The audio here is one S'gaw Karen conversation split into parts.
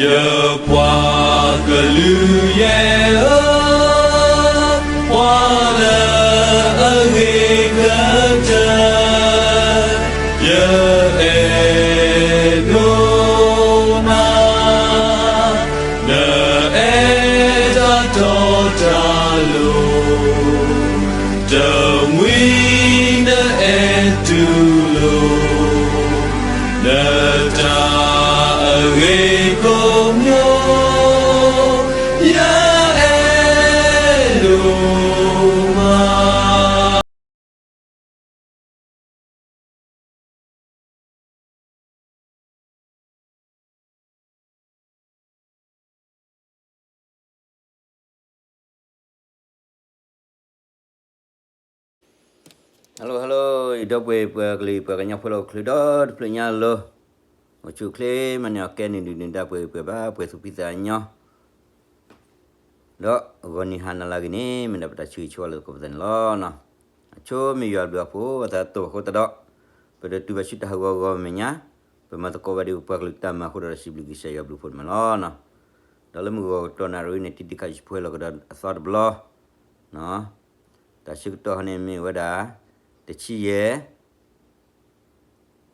ယပှၤကလုာ်ယဲၢ်ဧၢ, ပှၤလၢအဂ့ၤကတၢၢ်, ယအဲၣ်ဒိးနၤ, နအဲၣ်တၢ်တီတၢ်လိၤ, တမှံၤနအဲၣ်တူၢ်လိာ် နတၢ်အဂ့ၤကိးမံၤ, ယအဲၣ်ဒိးမး. Hello hello, ယဒီပုၢ်ဝဲၢ်ပှၤကလုာ်ပှၤကညီဖိလၢအိၣ်ချုးဒီတဖျၢၣ်ညါလီၤ. အိၣ်ဆူၣ်အိၣ်ချ့ မၤန့ၢ်အီၣ်ကဲနုာ်ဒုၣ်နုာ်ဒါပှဲၤပှဲၤဘၣ် ပှဲၤသူၣ်ဖှံသးညီ ဒီးဂီၤနံၤဟါနၤလၢအဂ့ၤန့ၣ် မ့ၢ်ဒၣ်ပတၢ်ဆၢဂ့ၤဆၢဝါလၢသကိးပသးန့ၣ်လီၤ. အဆိမ့ၢ်ယွၤဘျုးအဖှိၣ် အသးတအိၣ်အဃိသတးဒီး ပတတုၤဘၣ်ဆူတၢ်ဟးဂီၤဂီၤမဲာ်ညါ, ပမၤသကိးဘၣ်ဒံးပပှၤကလုာ်တၢ်မၤအဃိဒီး စံးဘျုးကစၢ်ယွၤဘျုးဖှိၣ်တမံၤလီၤ. ဒီးလၢမုၢ်ဂီၤကတီၢ်နၣ်ရံၣ်န့ၣ် တံတံခါဆူဖဲလီၤကဒီးအသီတဘျီ တၢ်ဆၢကတီၢ်ဟီန့ၣ်မ့ၢ်ဝဲဒၣ် တဆံယဲၢ်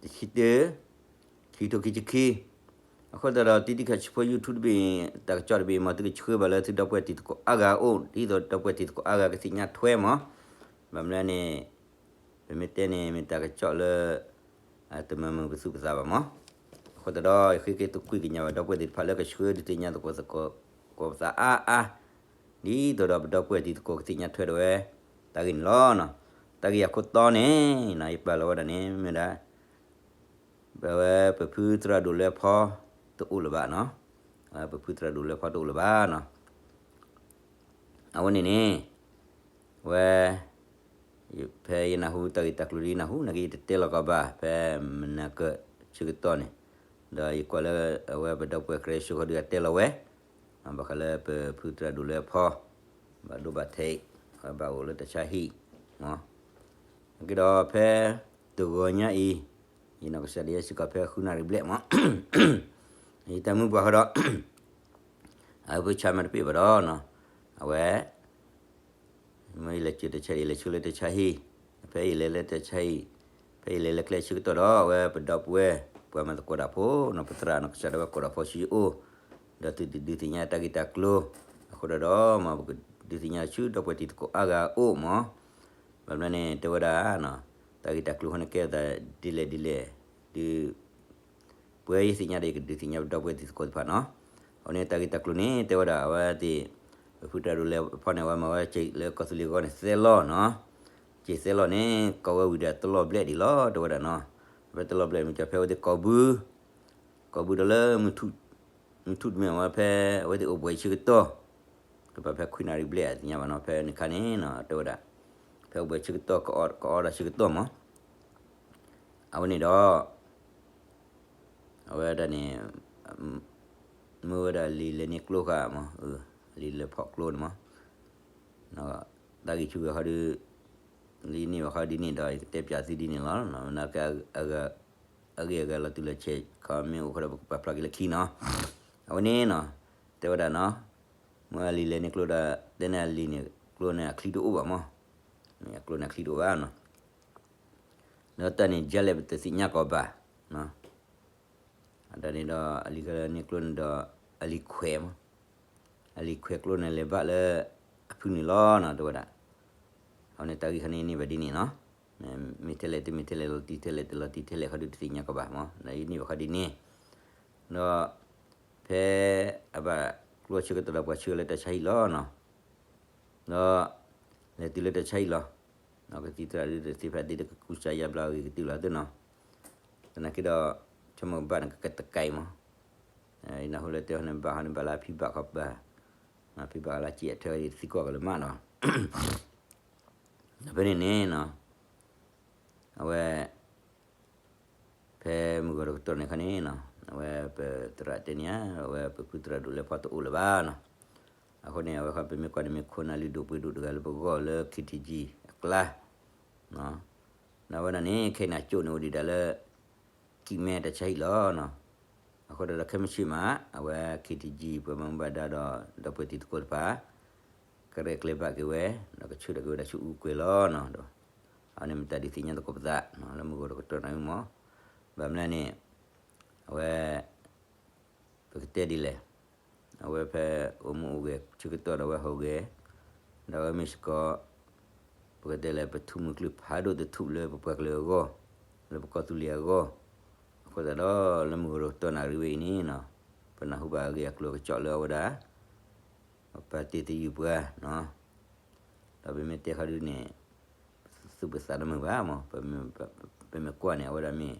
တဆံတၢ ခံကထိခံဆံခံ, အဃိသတးဒီး တံတံခါဆူဖဲ YouTube တဘ့ၣ် တၢ်ကစီၣ်တဘ့ၣ်မ့ၢ် သုကဆှၢဘၣ်လၢသုဒီပုၢ်ဝဲၢ်တံၤသကိးအါဂၤအအိၣ် ဒ်သိးဒီပုၢ်ဝဲၢ်တံၤသကိးအါဂၤကသ့ၣ်ညါထွဲမး, ဘၣ်မနုၤန့ၣ် ပမ့ၢ်တဲန့ၣ် မ့ၢ်တၢ်ကစီၣ်လၢ တမၤမုာ်ပသူၣ်ပသးဘၣ်မး, အဃိသတးဒီး ယဃ့က့ၤသကွံာ်ကညးဘၣ်ဒီပုၢ်ဝဲၢ်သ့ၣ်တဖၣ်လၢကဆှၢဒုးသ့ၣ်ညါသကိးသကိးပသးအါအါ ဒ်သိးဒီးပဒီပုၢ်ဝဲၢ်တံၤသကိးကသ့ၣ်ညါထွဲဒီးဝဲ တၢ်ဂ့ၢ်န့ၣ်လီၤ. တၢ်ဂ့ၢ်အခိၣ်တီန့ၣ် ယပာ်လီၤဝဲဒၣ်န့ၣ် မ့ၢ်ဝဲဒၣ် ပဝဲပဖုသရၣ်ဒိၣ်လွဲဖီတအိၣ်လၢၤဘၣ်နီၤ, ပဖုသရၣ်ဒိၣ်လွဲဖီတအိၣ်လၢၤဘၣ်နီၤ, အဝဲန့ၣ်န့ၣ် ဝဲ ဖဲယနၢ်ဟူတၢ်ဂ့ၢ်တၢ်ကျိၤဒ်ယနၢ်ဟူ နာ်က့ယတတဲလီၤကီးဘၣ် ဖဲမနၤကၢၢ်ဆၢကတီၢ်န့ၣ်, ဒီးယကွၢ်လၢအဝဲပဒီပုၢ်ဝဲၢ် ကရၢဆိဃီဒုးအတဲလီၤဝဲ ဘၣ်ဃးလၢပဖုသရၣ်ဒိၣ်လွဲဖီ ဘၣ်ဒိဘၣ်ထံး ဘၣ်အိၣ်လၢတၢ်ဆါဟံၣ်မး, နာ်က့ဒီးဖဲတဂီၤညါအံၤ ယနီၢ်ကစၢ်ဒၣ်ယဲစ့ၢ်ကီးဖဲဃုနၣ်ရံၣ်ဘျဲၣ်မး ယတၢ်မုၢ်ပှၢ်ဃီဒီး အဝဲဖုဆါမးတပ့ၢ်ဘၣ်ဒီး အဝဲ မ့ၢ်ယလဲၤစၢၤတၢ်ဆါဟံၣ် ယလဲၤဆှၢလၢတၢ်ဆါဟံၣ်, ဖဲယလဲၤလၢတၢ်ဆါဟံၣ် ဖဲယလဲၤလၢကျဲဆၢကတီၢ်ဒီး အဝဲပဒီပုၢ်ဝဲၢ် ပှၤမၤသကိးတၢ်ဖိနီၤ ပသရၣ်နီၢ်ကစၢ်ဒၣ်ဝဲကိးဒီးဖီဆူယအိၣ်, ဒီးသုတဒုးသ့ၣ်ညါတၢ်ဂ့ၢ်တၢ်ကျိၤ, အဃိဒီးဒီး မ်ပကဒုးသ့ၣ်ညါဆူဒီပုၢ်ဝဲၢ်တံၤသကိးအါဂၤအအိၣ်မး, ဘၣ်မနုၤန့ၣ် တဲဝဲဒၣ် တၢ်ဂ့ၢ်တၢ်ကျိၤဃီန့ၣ်ကဲအသးဒ်လဲၣ်ဒ်လဲၣ်, ဒုး ပှဲၤယသ့ၣ်ညါဒီး ယကဒုးသ့ၣ်ညါပဒီပုၢ်ဝဲၢ်တံၤသကိးတဖၣ်နီၤ, အဃိန့ၣ် တၢ်ဂ့ၢ်တၢ်ကျိၤန့ၣ် တဲဝဲဒၣ် အဝဲသ့ၣ် ပဖုသရၣ်ဒိၣ်လွဲဖီန့ၣ် အဝဲမၤဝဲစ့ၢ်လၢကီၢ်သူလ့ၤအဂီၢ်န့ၣ် သၢလီၢ်နီၤ, စ့ၢ်သၢလီၢ်န့ၣ် ကီဝဲဝံၤဒီးတလီၢ်ဘျဲၣ်ဒံးလီၤ တဲဝဲဒၣ်နီၤ, ဖဲတလီၢ်ဘျဲၣ်မ့ၢ်ကီးဖဲအဝဲသ့ၣ်ကိးဘု ကိးဘုဒီးလၢ မုၢ်ထူၣ်တမ့ၢ်အဝဲဖဲ အဝဲသ့ၣ်အိၣ်ဘှံးဆၢကတီၢ်, ကဘၣ်ဖဲခွံနၣ်ရံၣ်ဘျဲၣ်အသ့ၣ်ညါဘၣ်နီၤ ဖဲန့ၣ်ခါန့ၣ်နီၤ တဲဝဲဒၣ် ဖဲအိၣ်ဘှံးဆၢကတီၢ် ကအီၣ်ဒီးဆၢကတီၢ်မး, အဝဲန့ၣ်ဒီး အဝဲဒၣ်န့ၣ် မ့ၢ်ဝဲဒၣ်လံာ်လဲၤန့ၢ်ကျိဃာ်မး, လံာ်လဲၤဖီၣ်ကျိန့ၣ်မး, တၢ်ဂ့ၢ်ဆူဂဲၤဃီဒုး လံာ်န့ၢ်ဘၣ်ဃီဒ်န့ၣ်ဒီး ယကတဲပၠးသုဒ်န့ၣ်လီၤ, မ့ၢ်က အဂ့ၢ်အဂၤလီၤတံၢ်လီၤဆဲး ခီမ့ၢ်အိၣ်ဃီဒီး ပကပာ်ဖျါက့ၤလၢခံနီၤ, အဝဲန့ၣ်နီၤ တဲဝဲဒၣ်နီၤ, မ့ၢ်လံာ်လဲၤန့ၢ်ကျိဒီး တဲန့ၢ်အလံာ်န့ၢ်ကျိန့ၣ် အချံတအိၣ်ဘၣ်မး, အကျိန့ၣ်အချံတအိၣ်ဘၣ်နီၤ ဒီးတၢ်န့ၣ် ဒ်လဲၣ်ပတသ့ၣ်ညါကီးဘၣ်, အတၢ်န့ၣ်ဒီး အလံာ်ကန့ၢ်ကျိန့ၣ်ဒီး အလံာ်ခွဲးမး, အလံာ်ခွဲးကျိန့ၣ် လဲၤဘၣ်လၢအဖုနုာ်လီၤနီၤ တဲဝဲဒၣ်, အဝဲန့ၣ်တၢ်ဂ့ၢ်ခါန့ၣ်န့ၢ်ဘၣ်ဒ်န့ၣ်နီၤ, မ့ၢ်ထဲလဲၣ်တမ့ၢ်ထဲလဲၣ် လီၤတံၢ်ထဲလဲၣ်တလီၤတံၢ်ထဲလဲၣ်ဃီဒုးတသ့ၣ်ညါကီးဘၣ်မး, ဒီးအန့ၢ်ဘၣ်ဃီဒ်န့ၣ်, ဒီး ဖဲအဘၣ်ကျိဆၢကတီၢ်ဒီးပှၤဆှၢလၢတၢ်ဆါဟံၣ်လီၤနီၤ, ဒီး လဲၤတုၤလၢတၢ်ဆါဟံၣ်လီၤ, ကသံၣ်သရၣ်ဒုးသ့ၣ်ဖးဒ်တကကူစါယါဘျါဂ့ၤကတုၤလီၤသ့ၣ်နီၤ, သနာ်က့ဒီး ဆိကမိၣ်ဘၣ်န့ၣ်ကကတကဲမး, ယနၢ်ဟူလၢတဲဟီန့ၣ် ဘၣ်ဟီန့ၣ်ဘၣ်လၢအဖံဘၣ်ခီဘၣ်, ဖံဘၣ်လၢစံးအထွဲဝဲဒၣ်သံကွၢ်ကလၢမးနီၤ, ဒီးဖဲန့ၣ်န့ၣ်နီၤ အဝဲ ဖဲမုၢ်ဂီၤတကတီၢ်န့ၣ်ခါန့ၣ်နီၤ အဝဲပသရၣ်တဲန့ၣ်ဧါ အဝဲပဖုသရၣ်ဒိၣ်လဲၤဖီတအိၣ်လၢၤဘၣ်နီၤ, အဃိန့ၣ် အဝဲခီပမ့ၢ်ကွၢ်န့ၣ် မ့ၢ်ခိၣ်နၢ်လုၢ်ဒိၣ်ပှ့ၤဒိၣ်တဂၤလၢပဂီၢ်လၢ ခ့ထံကံ အကျါ ဒီးအဝဲဒၣ်န့ၣ် ခဲအံၤန့ၣ် ကၠိၣ်န့ၣ်အိၣ်ဒံးဒၣ်လၢ ကံၣ်မဲတၢ်ဆါဟံၣ်လီၤနီၤ, အဃိဒီးခဲမုၢ်ဆ့ၣ်မး အဝဲ ခ့ထံကၠံ ပှၤမၤမူဘၣ်ဒါဒီး ဒီပုၢ်ဝဲၢ်တံၤသကိးတဖၣ် ကရဲၣ်ကျဲၤဘၣ်က့ၤဝဲ ဒီးကဆူၣ်ထီၣ်က့ၤဝဲဒၣ်ဆူအူကွဲၤလီၤနီၤ. ဒီးအဝဲန့ၣ်မ့ၢ်တၢ်ဒုးသ့ၣ်ညါသကိးပသး လၢမုၢ်ဂီၤဒီးကတီၢ်နၢ်အံၤမး. ဘၣ်မနုၤန့ၣ် အဝဲ ပကတဲဒ်လဲၣ်, အဝဲဖဲအိၣ်မူအိၣ်ဂဲၤဆၢကတီၢ်ဒီးအဝဲဟီၣ်ဂဲၤ, ဒီးအဝဲမ့ၢ်စ့ၢ်ကီး ပကတဲလၢပထူးမုၢ်ကျုးဖးဒိၣ်တထူးလၢပပှၤကလုာ်အဂီၢ်, လၢပကီၢ်သူလ့ၤအဂီၢ်, အဃိသတးဒီးလၢမုၢ်ဂီၤဒီးကတီၢ်နၢ်ရံၣ်ဝဲအံၤန့ၣ်နီၤ, ပနၢ်ဟူဘၣ်အဂ့ၢ်အကျိၤအကစီၣ်လၢအဝဲဒၣ် ပာ်တ့ၢ်သယုၢ်ပှၤနီၤ. ဒီးပမ့ၢ်တဲခီဒုန့ၣ် ပသူၣ်ပသးတမုာ်ဘၣ်မး, ပမ့ၢ်ကွၢ်န့ၣ် အဝဲဒၣ်မ့ၢ်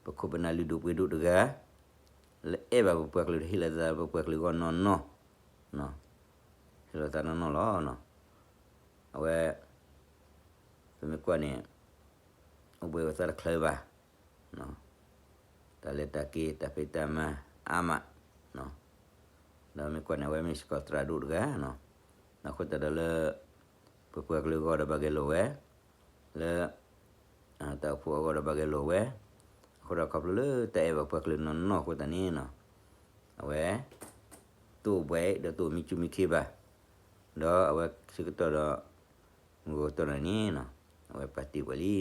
ပခိၣ်ပနၢ်လုၢ်ဒိၣ်ပှ့ၤဒိၣ်တဂၤ လၢအဲၣ်ဘၣ်ပပှၤကလုာ် ဟ့ၣ်လီၤသးပပှၤကလုာ်အဂီၢ်နီၢ်နီၢ်, ဟ့ၣ်လီၤသးနီၢ်နီၢ်လီၤ. အဝဲ ပမ့ၢ်ကွၢ်န့ၣ် အိၣ်ဘှံးအိၣ်သါတချုးဘၣ် တၢ်လဲၤတၢ်က့ၤ တၢ်ဖံးတၢ်မၤအါမး, ဒီးမ့ၢ်ကွၢ်န့ၣ် အဝဲမ့ၢ်စ့ၢ်ကီးသရၣ်ဒိၣ်တဂၤ, အဃိသတးဒီးလၢ ပပှၤကလုာ်အဂီၢ်ဒီးဘၣ်ဂဲၤလိာ်ဝဲ, လၢ တၢ်အိၣ်ဖှိၣ်အဂီၢ်ဒီးဘၣ်ဂဲၤလိာ်ဝဲ, အဃိဒီးခီဖျိလၢတၢ်အဲၣ်ဘၣ်ပှၤကလုာ်နီၢ်နီၢ်အဃိသတးန့ၣ်နီၤ, အဝဲ တအိၣ်ဘှံးဒီးတအိၣ်မံကၠူမံခ့ဘၣ်, ဒီးအဝဲဆၢကတီၢ်ဒီး မုၢ်ဂီၤကတီၢ်နၢ်န့ၣ်နီၤ, အဝဲပာ်တ့ၢ်ပှၤလံနီၤ,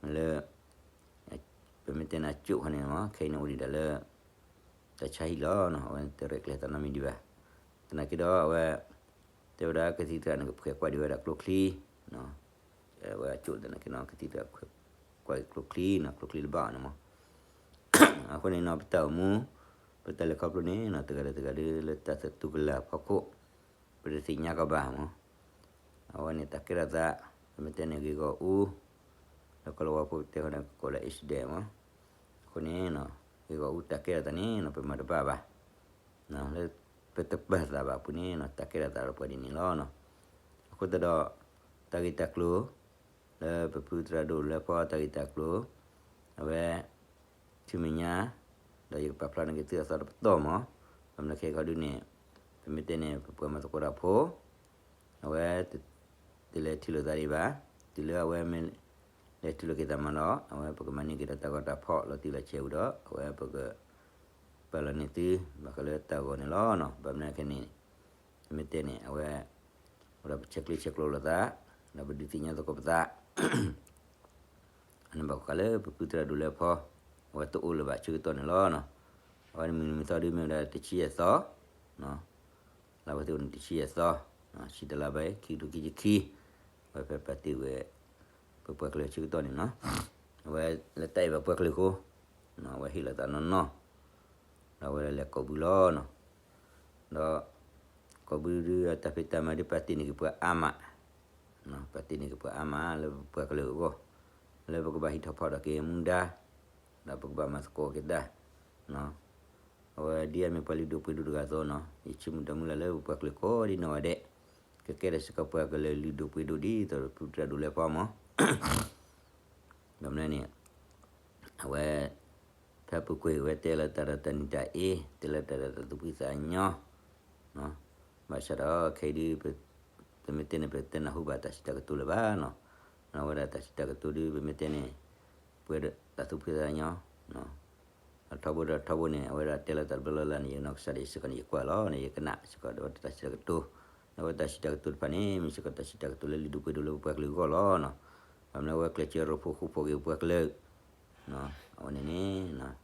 လၢ ပမ့ၢ်တဲန့ၣ်အကၠိၣ်ခီန့ၣ်မး ခဲအံၤန့ၣ်အိၣ်ဒံးဒၣ်လၢ တၢ်ဆါဟံၣ်လီၤနီၤ, အဝဲတရဲၣ်ကျဲၤသးနီတမံၤဒံးဘၣ်. သနာ်က့ဒီးအဝဲ တဲဝဲဒၣ်ကသံၣ်သရၣ်န့ၣ် ကဖှဲးကွၢ်ဒံးဝဲဒၣ်ကျိချံ, အဝဲအကၠိၣ်သနာ်က့နီၤ ကသံၣ်သရၣ်ကွၢ်က့ၤကျိချံနီၤ, ကျိချံတဘၣ်အီၤန့ၣ်မး. အဃိန့ၣ်နီၤ ပတၢ်အိၣ်မူ ပတၢ်လဲၤခီဖျိန့ၣ်နီၤ တဂၤဒီးတဂၤဒ်လၢတၢ်သူၣ်ကလၢ်ဖီခိၣ် ပတသ့ၣ်ညါကီးဘၣ်မး. အဝဲန့ၣ်တၢ်ကဲထီၣ်သး ပမ့ၢ်တဲန့ၣ်ဂ့ၢ်ဂီၢ်အူ လၢကီၢ်လီၤဝါဖိကတဲဃီန့ၣ် ကကိးလၢ accident မး. အဃိန့ၣ်နီၤ ဂ့ၢ်ဂီၢ်အူတၢ်ကဲထီၣ်သးန့ၣ်နီၤ ပမၤတဘၣ်ဘၣ် လၢပတပာ်သးဘၣ်အပူၤန့ၣ်နီၤ တၢ်ကဲထီၣ်သးဒီးပှၤဒ်န့ၣ်လီၤနီၤ. အဃိသတးဒီး တၢ်ဂ့ၢ်တၢ်ကျိၤ လၢပဖုသရၣ်ဒိၣ်လၢဖီတၢ်ဂ့ၢ်တၢ်ကျိၤ အဝဲ ဆူမဲာ်ညါ ဒီးယကပာ်ဖျါန့ၢ်က့ၤသုအသီတပတီၢ်မး. ဘၣ်မနုၤခဲအံၤခီဒုန့ၣ် ပမ့ၢ်တဲန့ၣ် ပပှၤမၤသကိးတၢ်ဖိ အဝဲ တလဲၤထံၣ်လိာ်သးဒံးဘၣ်. တုၤလၢအဝဲမ့ၢ်လဲၤထံၣ်လိာ်က့ၤသးမးဒီး အဝဲပကမၤန့ၢ်က့ၤဒီးတၢ်ဂီၤတၢ်ဖီၣ်လီၤတံၢ်လီၤဆဲးဝံၤဒီး အဝဲပက ပာ်လီၤန့ၢ်သု ဘၣ်ဃးလၢတၢ်ဂီၤန့ၣ်လီၤနီၤ. ဘၣ်မနုၤခဲန့ၣ် ပမ့ၢ်တဲန့ၣ် အဝဲ အိၣ်ဒီးပဆဲးကျၢဆဲးကျိးလိာ်သး ဒီးပဒုးသ့ၣ်ညါသကိးပသး အန့ၣ်ဘၣ်ဃးလၢပဖုသရၣ်ဒိၣ်လၢဖီ အဝဲတအိၣ်လၢၤဘၣ်ဆၢကတီၢ်န့ၣ်လီၤနီၤ. အဝဲန့ၣ်မုၢ်နံၤမုၢ်သီဒုမ့ၢ်ဝဲဒၣ်တဆံယဲၢ်သီ လါဝဲသ့ၣ်အိၣ်န့ၣ်တဆံယဲၢ်သီ ဆံတလါဘၣ် ခံကထိခံဆံခံ အဝဲဖဲပာ်တ့ၢ်ဝဲ ပပှၤကလုာ်ဆၢကတီၢ်န့ၣ်နီၤ အဝဲလၢတၢ်အဲၣ်ဘၣ်ပှၤကလုာ်အဃိ အဝဲဟ့ၣ်လီၤသးနီၢ်နီၢ် ဒီးအဝဲဒၣ်လဲၤကိးဘုလီၤနီၤ. ဒီး ကိးဘုဒုးတၢ်ဖံးတၢ်မၤဒုးပာ်တ့ၢ်န့ၢ်က့ၤပှၤအါမး ပာ်တ့ၢ်န့ၢ်က့ၤပှၤအါမး လၢပပှၤကလုာ်အဂီၢ် လၢပကဘၣ်ဟံးထီၣ်ဖီၣ်ထီၣ်က့ၤမူဒါ ဒီးပကဘၣ်မၤသကိးက့ၤတၢ် အဝဲဒ်အမ့ၢ်ပှၤလုၢ်ဒိၣ်ပှ့ၤဒိၣ်တဂၤအသိးနီၤ ယဆိကမိၣ်ဒီးမုၢ်လၢ်လၢပပှၤကလုာ်ကိးဒံနီၢ်ဂၤဒဲး ကကဲထီၣ်စ့ၢ်ကီးပှၤကလုာ်လုၢ်ဒိၣ်ပှ့ၤဒိၣ်ဒ်သိးဒီးဖုသရၣ်ဒိၣ်လၢဖီမး ဘၣ်မနုၤန့ၣ် အဝဲ ဖဲအပူၤကွံာ်ဝဲတဲလၢတၢ်ဒီးတၢ်နံၣ်တၢ်အ့ တဲလၢတၢ်ဒီးတၢ်သူၣ်ဖှံသးညီ ဘၣ်ဆၣ်ဒီးခဲအံၤဒုး ပမ့ၢ်တဲန့ၣ် ပတနၢ်ဟူဘၣ်တၢ်စံးတၢ်ကတိၤလၢၤဘၣ်နီၤ. အဝဲဒၣ်တၢ်စံးတၢ်ကတိၤဒုး ပမ့ၢ်တဲန့ၣ် ပှဲၤဒီးတၢ်သူၣ်ဖှံသးညီ အထီဘိဒီးထီဘိန့ၣ် အဝဲဒၣ်တဲလၢတၢ်တဘျီလၢ်လၢ်န့ၣ် ယနီၢ်ကစၢ်ဒၣ်ယစ့ၢ်ကီးန့ၣ် ယကွၢ်လီၤန့ၣ် ယကနၣ်စ့ၢ်ကီးဒီးတၢ်စံးတၢ်ကတိၤ ဒီးအဝဲတၢ်စံးတၢ်ကတိၤတဖၣ်န့ၣ် မ့ၢ်စ့ၢ်ကီးတၢ်စံးတၢ်ကတိၤလၢလုၢ်ဒိၣ်ပှ့ၤဒိၣ်လၢပပှၤကလုာ်အဂီၢ်လီၤနီၤ. ဘၣ်မနုၤအဝဲကျဲးစၢးရိဖှိၣ်ဃူဖိးက့ၤပပှၤကလုာ် အဝဲန့ၣ်န့ၣ်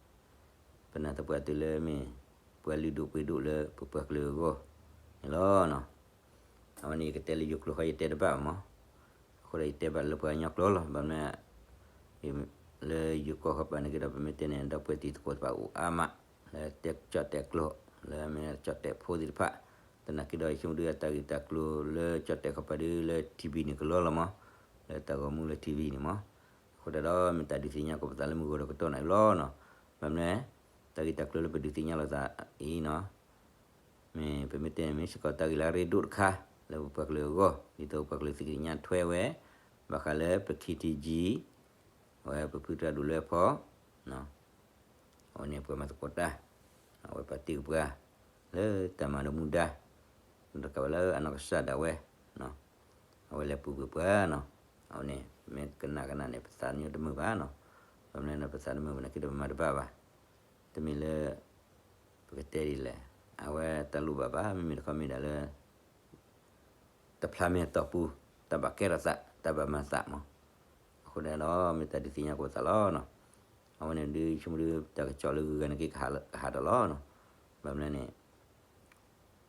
ပနာ်သပှၢ်တုၤလၢမ့ၢ် ပှၤလုၢ်ဒိၣ်ပှ့ၤဒိၣ်လၢပပှၤကလုာ်အဂီၢ်န့ၣ်လီၤနီၤ. အဝဲန့ၣ်ယကတဲလၢယိၤကျိာ်ဃီယတဲတဘၣ်မး, အဃိဒီးယတဲဘၣ်လၢပှၤကညီကျိာ်လီၤ. ဘၣ်မနုၤ လၢယိၤကီၢ်ဃီပၤန့ၣ်က့ဒီး ပမ့ၢ်တဲန့ၣ် ဒီပုၢ်ဝဲၢ်တံၤသကိးတဖၣ်အိၣ်အါမး လၢတဲကၠီၣ်တဲာ်ကျိာ် လၢမ့ၢ်ကၠီၣ်တဲာ်ဖိသ့ၣ်တဖၣ်, သနာ်က့ဒီး ယဆိကမိၣ်ဒုးအတၢ်ဂ့ၢ်တၢ်ကျိၤလၢကၠီၣ်တဲာ်ခီပၤဒုးလၢ ထံၣ်ဘံၣ် န့ၣ်ကလီလီၤမး, လၢတၢ်ဂီၤမူလၢထံၣ်ဘံၣ် န့ၣ်မး, အဃိသတးဒီး မ့ၢ်တၢ်ဒုးသ့ၣ်ညါကိးပသးလၢမုၢ်ဂီၤဒီးကတီၢ်နၢ်အံၤလီၤနီၤ. ဘၣ်မနုၤ တၢ်ဂ့ၢ်တၢ်ကျိၤလၢပဒုးသ့ၣ်ညါလိာ်သးအံၤနီၤ မ့ၢ်ပမ့ၢ်တဲန့ၣ် မ့ၢ်စ့ၢ်ကီးတၢ်ဂ့ၢ်လၢအရ့ဒိၣ်တခါ လၢပပှၤကလုာ်အဂီၢ် ဒ်သိးပပှၤကလုာ်သုကသ့ၣ်ညါထွဲဝဲ ဘၣ်ဃးလၢပ ခ့ထံကၠံ အဝဲပဖုသရၣ်ဒိၣ်လွဲဖီ အဝဲန့ၣ်ပှၤမၤသကိးတၢ် အဝဲပာ်တ့ၢ်ပှၤ လၢတၢ်မၤဒီးမူဒါ တကးဘၣ်လၢအနီၢ်ကစၢ်ဒၣ်ဝဲ အဝဲလဲၤပူၤကွံာ်ပှၤနီၤ. အဝဲန့ၣ် မ့ၢ်ကနၣ်ကနၣ်န့ၣ် ပသးညီတမုာ်ဘၣ်နီၤ. ဘၣ်မနုၤန့ၣ် ပသးတမုာ်ဘၣ်နာ်က့ဒီးပမၤတဘၣ်ဘၣ်. တမ့ၢ်လၢ ပကတဲဒ်လဲၣ်, အဝဲတၢ်လိၣ်ဘၣ်ဘၣ် မ့မ့ၢ်တခီမ့ၢ်ဒၣ်လၢ တဖျါမဲာ်တီၢ်ပူၤ, တၢ်ဘၣ်ကဲထီၣ်သး, တၢ်ဘၣ်မၤသးမး. အဃိန့ၣ်ဒီး မ့ၢ်တၢ်ဒုးသ့ၣ်ညါကိးသးလီၤ. အဝဲန့ၣ်ဒုး ဆိကမိၣ်ဒုး တၢ်ကစီၣ်လၢဂုၤဂၤန့ၣ်က့ၤကဟးဒီးလီၤ. ဘၣ်မနုၤန့ၣ်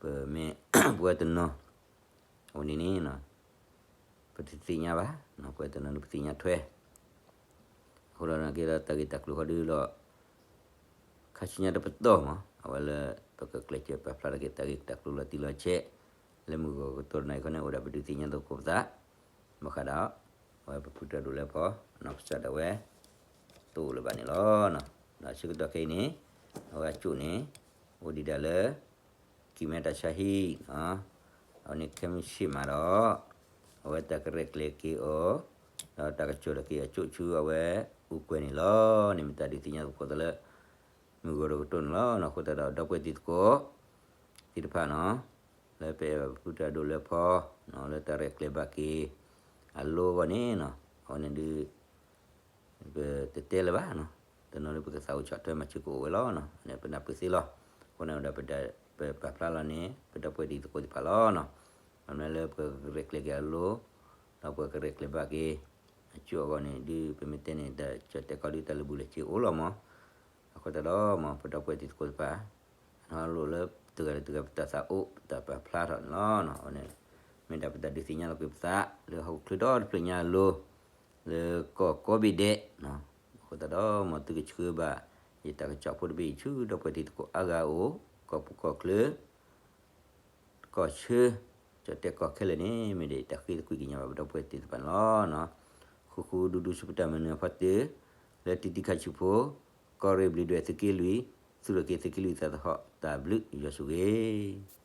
ပမ့ၢ် ပဝဲတနီၤ အဝဲန့ၣ်န့ၣ် ပတသ့ၣ်ညါဘၣ်, ပဝဲတနီၤန့ၣ်ပသ့ၣ်ညါထွဲ အဃိဒီးန့ၣ်က့ၤဒီးတၢ်ဂ့ၢ်တၢ်ကျိၤဃီဒုးလီၤ ခါဆူညါတပတီၢ်မး အဝဲလၢ ပကကျဲးစၢးပာ်ဖျါထီၣ်က့ၤတၢ်ဂ့ၢ်တၢ်ကျိၤလီၤတံၢ်လီၤဆဲး လၢမုၢ်ဂီၤကတီၢ်တနံၤအံၤခီန့ၣ် အိၣ်ဒၣ်ပဒုးသ့ၣ်ညါသကိးပသး ဘၣ်ဃးဒီး အဝဲပဖုတၢ်ဒိၣ်လၢဖီ နီၢ်ကစၢ်ဒၣ်ဝဲ တအိၣ်လၢၤဘၣ်န့ၣ်လီၤ. ဒီးဆၢကတီၢ်ခဲအံၤန့ၣ် အဝဲအကၠိၣ်န့ၣ် အိၣ်ဒံးဒၣ်လၢ ကံၢ်မဲတၢ်ဆါဟံၣ် အဝဲန့ၣ်ခဲမုၢ်ဆ့ၣ်မးဒီး အဝဲတၢ်ကရဲၣ်ကျဲၤက့ၤအီၤ ဒီးတၢ်ကစီၣ်ထီၣ်က့ၤအကၠိၣ်ဆူအဝဲအူကွဲၤန့ၣ်လီၤ. န့ၣ်မ့ၢ်တၢ်ဒုးသ့ၣ်ညါသကိးသးလၢ မုၢ်ဂီၤတကတီၢ်န့ၣ်လီၤ. အဃိသတးဒီး ဒီပုၢ်ဝဲၢ်တံၤသကိး သ့ၣ်တဖၣ်နီၤ လၢပအဲၣ်ဘၣ်ပဖုတၢ်ဒိၣ်လၢဖီ လၢတၢ်ရဲၣ်ကျဲၤဘၣ်က့ၤ အလိအဂီၢ်န့ၣ် အဝဲန့ၣ်ဒုး ပတတဲလၢၤဘၣ်နီၤ, တနီၤဒုးပကသးအိၣ်ဆီၣ်ထွဲမၤစၢၤကအိၣ်ဝဲလီၤ. န့ၣ်ပနၢ်ပၢၢ်သ့လီၤ. အဃိန့ၣ်ဒီး ပပာ်ဖျါလီၤန့ၣ် ပဒီပုၢ်ဝဲၢ်တံၤသကိးသ့ၣ်တဖၣ်လီၤ. ဘၣ်မနုၤလၢပကရဲၣ်ကျဲၤက့ၤအလိ ဒီးပကရဲၣ်ကျဲၤဘၣ်က့ၤ အကၠိၣ်အဂီၢ်န့ၣ်ဒုး ပမ့ၢ်တဲန့ၣ် တၢ်ကၠီၣ်တဲာ်ကီၢ်ဒုးတၢ်လၢာ်ဘူၣ်လၢာ်စ့အိၣ်လီၤမး. အဃိသတးဒီးမ့ၢ်ပဒီပုၢ်ဝဲၢ်တံၤသကိးသ့ၣ်တဖၣ် အလိၣ်လၢတဂၤဒီးတဂၤပတၢ်သးအိၣ် ပတၢ်ပာ်ဖျါထီၣ်န့ၣ်လီၤ. အဝဲန့ၣ် မ့ၢ်ဒၣ်ပတၢ်ဒုးသ့ၣ်ညါလီၤက့ၤပသး လၢဟီၣ်ခိၣ်ချၢဒီတဖျၢၣ်ညါအလိၤ လၢကီၢ်ကိးဘ့ၣ်ဒဲး, အဃိသတးဒီးမ့ၢ်သုကဆှၢဘၣ် ယတၢ်ကစီၣ်ဖိတဘ့ၣ်အံၤဆူ ဒီပုၢ်ဝဲၢ်တံၤသကိးအါဂၤအအိၣ် ကီၢ်ပူၤကီၢ်ချၢ ကီၢ်ဆၢ ကၠီၣ်တဲာ်ကီၢ်ခဲလၢာ်န့ၣ် မ့ၢ်ဒၣ်တၢ်ဃ့သကွံၢ်က့ၤညါဘၣ်ပဒီပုၢ်ဝဲၢ်သ့ၣ်တဖၣ်န့ၣ်လီၤ. ဃူဃူဒူဒူဆူပတၢ်မၤနၢၤအဖီတၢၢ် လၢတံၤတံၤခါဆူဖိ ကီၢ်ရ့ၣ်ဘျုးဒွဲၣ်သုးက့လွံၢ် သူၣ်ထီၣ်က့ၤသုးက့လွံၢ်သးသဟီၣ် တၢ်ဘျုးယွၤဆိၣ်ဂ့ၤ